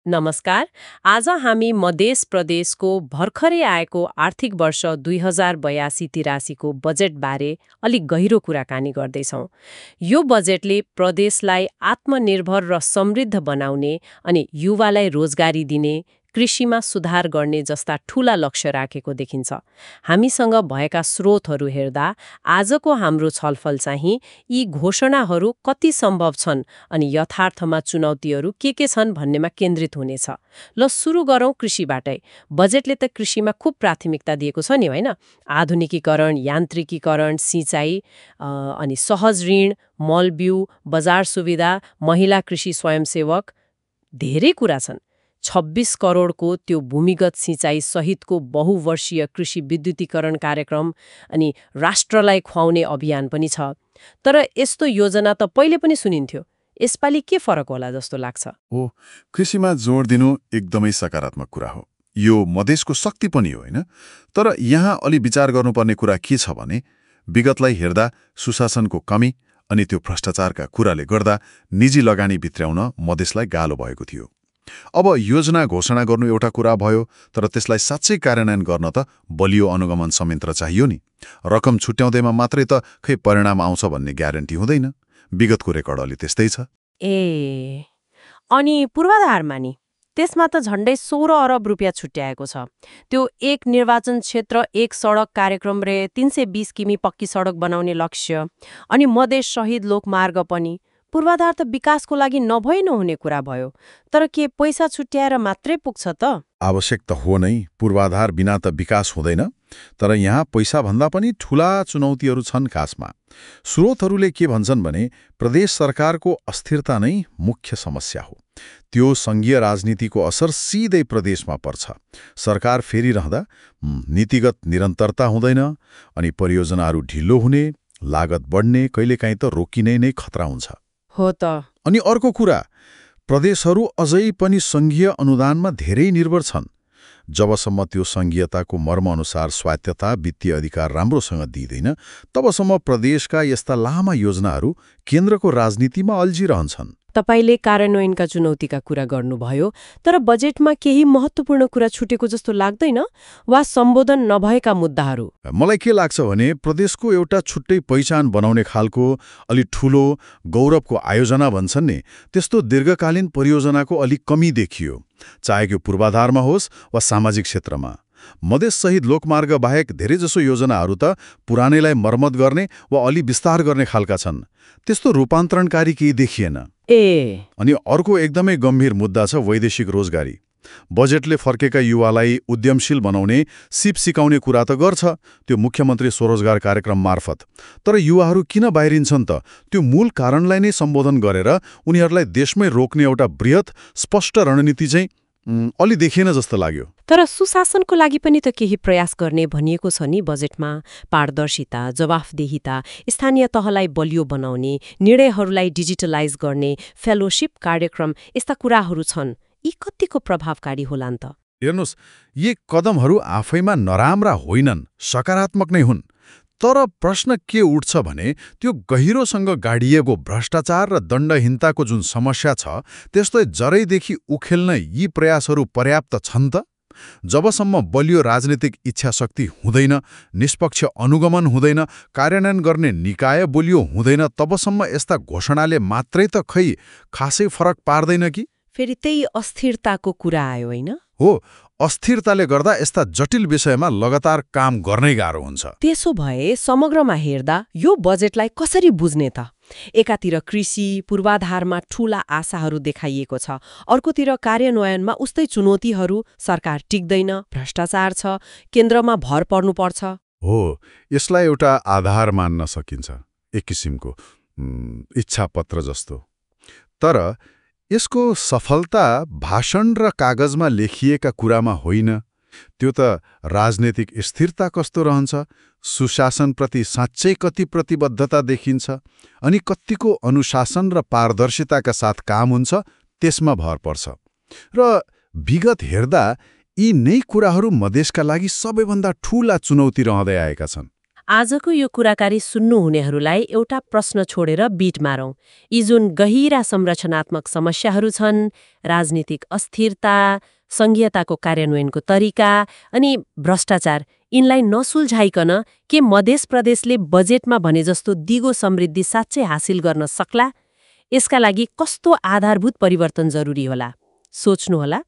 नमस्कार। आज हामी मध्य प्रदेशको भर्खरै आएको आर्थिक वर्ष 2082-83 बजेटबारे अलिक गहिरो कुराकानी गर्दैछौँ। यो बजेटले प्रदेशलाई आत्मनिर्भर र समृद्ध बनाउने अनि युवालाई रोजगारी दिने, कृषिमा सुधार गर्ने जस्ता ठूला लक्ष्य राखेको देखिन्छ। हामीसँग भएका स्रोतहरू हेर्दा आजको हाम्रो छलफल चाहिँ यी घोषणाहरू कति सम्भव छन् अनि यथार्थमा चुनौतीहरू के छन् भन्नेमा केन्द्रित हुनेछ। ल सुरु गरौँ कृषिबाटै। बजेटले त कृषिमा खूब प्राथमिकता दिएको छ नि, होइन? आधुनिकीकरण, यान्त्रिकीकरण, सिँचाइ अनि सहज ऋण, मलबिउ, बजार सुविधा, महिला कृषि स्वयंसेवक, धेरै कुरा छन्। 26 करोडको त्यो भूमिगत सिँचाइ सहितको बहुवर्षीय कृषि विद्युतीकरण कार्यक्रम अनि राष्ट्रलाई खुवाउने अभियान पनि छ। तर यस्तो योजना त पहिले पनि सुनिन्थ्यो। यसपालि के फरक होला जस्तो लाग्छ? कृषिमा जोड दिनु एकदमै सकारात्मक कुरा हो। यो मधेसको शक्ति पनि हो, होइन? तर यहाँ अलि विचार गर्नुपर्ने कुरा के छ भने विगतलाई हेर्दा सुशासनको कमी अनि त्यो भ्रष्टाचारका कुराले गर्दा निजी लगानी भित्र्याउन मधेसलाई गाह्रो भएको थियो। अब योजना घोषणा गर्नु एउटा कुरा भयो, तर त्यसलाई साँच्चै कार्यान्वयन गर्न त बलियो अनुगमन संयन्त्र चाहियो नि। रकम छुट्याउँदैमा मात्रै त खै परिणाम आउँछ भन्ने ग्यारेन्टी हुँदैन। विगतको रेकर्ड अलि त्यस्तै छ। अनि पूर्वाधारमा नि त्यसमा त झन्डै 16 अरब रुपियाँ छुट्याएको छ। त्यो एक निर्वाचन क्षेत्र एक सडक कार्यक्रम रे 320 किमी पक्की सडक बनाउने लक्ष्य अनि मधेस शहीद लोकमार्ग पनि। पूर्वाधार त विकासको लागि नभई नहुने कुरा भयो। तर के पैसा छुट्याएर मात्रै पुग्छ त? आवश्यक त हो नै। पूर्वाधार बिना त विकास हुँदैन। तर यहाँ पैसा भन्दा पनि ठूला चुनौतीहरू छन्। खासमा स्रोतहरूले के भन्छन् भने प्रदेश सरकारको अस्थिरता नै मुख्य समस्या हो। त्यो संघीय राजनीतिको असर सिधै प्रदेशमा पर्छ। सरकार फेरिरहँदा नीतिगत निरन्तरता हुँदैन अनि परियोजनाहरू ढिलो हुने, लागत बढ्ने, कहिलेकाहीँ त रोकिने नै खतरा हुन्छ। हो त। अनि अर्को कुरा, प्रदेशहरू अझै पनि संघीय अनुदानमा धेरै निर्भर छन्। जबसम्म त्यो संघीयताको मर्मअनुसार स्वायत्तता, वित्तीय अधिकार राम्रोसँग दिइँदैन, तबसम्म प्रदेशका यस्ता लामा योजनाहरू केन्द्रको राजनीतिमा अल्झिरहन्छन्। तपाईले कार्यान्वयनका चुनौतीका कुरा गर्नुभयो, तर बजेटमा केही महत्त्वपूर्ण कुरा छुटेको जस्तो लाग्दैन वा सम्बोधन नभएका मुद्दाहरू? मलाई के लाग्छ भने प्रदेशको एउटा छुट्टै पहिचान बनाउने खालको अलि ठूलो गौरवको आयोजना भन्छन् नि, त्यस्तो दीर्घकालीन परियोजनाको अलि कमी देखियो। चाहे त्यो पूर्वाधारमा होस् वा सामाजिक क्षेत्रमा। मधेस शहीद लोकमार्ग बाहेक धेरैजसो योजनाहरू त पुरानैलाई मर्मत गर्ने वा अलि विस्तार गर्ने खालका छन्। त्यस्तो रूपान्तरणकारी केही देखिएन। अनि अर्को एकदमै गम्भीर मुद्दा छ वैदेशिक रोजगारी। बजेटले फर्केका युवालाई उद्यमशील बनाउने, सिप सिकाउने कुरा त गर्छ, त्यो मुख्यमन्त्री स्वरोजगार कार्यक्रम मार्फत। तर युवाहरू किन बाहिरिन्छन् त? त्यो मूल कारणलाई नै सम्बोधन गरेर उनीहरूलाई देशमै रोक्ने एउटा बृहत स्पष्ट रणनीति चाहिँ अलि देखिएन जस्तो लाग्यो। तर सुशासनको लागि पनि त केही प्रयास गर्ने भनिएको छ नि बजेटमा। पारदर्शिता, जवाफदेहिता, स्थानीय तहलाई बलियो बनाउने, निर्णयहरूलाई डिजिटलाइज गर्ने, फेलोशिप कार्यक्रम, यस्ता कुराहरू छन्। यी कतिको प्रभावकारी होलान् त? हेर्नुहोस्, यी कदमहरू आफैमा नराम्रा होइनन्, सकारात्मक नै हुन्। तर प्रश्न के उठ्छ भने त्यो गहिरोसँग गाडिएको भ्रष्टाचार र दण्डहीनताको जुन समस्या छ, त्यसलाई जरैदेखि उखेल्न यी प्रयासहरू पर्याप्त छन् त? जबसम्म बलियो राजनीतिक इच्छाशक्ति हुँदैन, निष्पक्ष अनुगमन हुँदैन, कार्यान्वयन गर्ने निकाय बलियो हुँदैन, तबसम्म यस्ता घोषणाले मात्रै त खै खासै फरक पार्दैन कि? फेरि त्यही अस्थिरताको कुरा आयो, होइन? हो, अस्थिरताले गर्दा यस्ता जटिल विषयमा लगातार काम गर्नै गाह्रो हुन्छ। त्यसो भए समग्रमा हेर्दा यो बजेटलाई कसरी बुझ्ने त? एकातिर कृषि पूर्वाधारमा ठूला आशाहरू देखाइएको छ, अर्कोतिर कार्यान्वयनमा उस्तै चुनौतीहरू, सरकार टिक्दैन, भ्रष्टाचार छ, केन्द्रमा भर पर्नुपर्छ। हो, यसलाई एउटा आधार मान्न सकिन्छ, एक किसिमको इच्छापत्र जस्तो। तर यसको सफलता भाषण र कागजमा लेखिएका कुरामा होइन। त्यो त राजनीतिक स्थिरता कस्तो रहन्छ, सुशासनप्रति साँच्चै कति प्रतिबद्धता देखिन्छ अनि कतिको अनुशासन र पारदर्शिताका साथ काम हुन्छ, त्यसमा भर पर्छ। र विगत हेर्दा यी नै कुराहरू मधेसका लागि सबैभन्दा ठूला चुनौती रहँदै आएका छन्। आजको यो कुराकानी सुन्नुहुनेहरूलाई एउटा प्रश्न छोडेर बिट मारौँ। यी जुन गहिरा संरचनात्मक समस्याहरू छन्, राजनीतिक अस्थिरता, संघीयताको कार्यान्वयनको तरिका अनि भ्रष्टाचार, यिनलाई नसुल्झाइकन के मध्य प्रदेशले बजेटमा भने जस्तो दिगो समृद्धि साँच्चै हासिल गर्न सक्ला? यसका लागि कस्तो आधारभूत परिवर्तन जरुरी होला? सोच्नुहोला।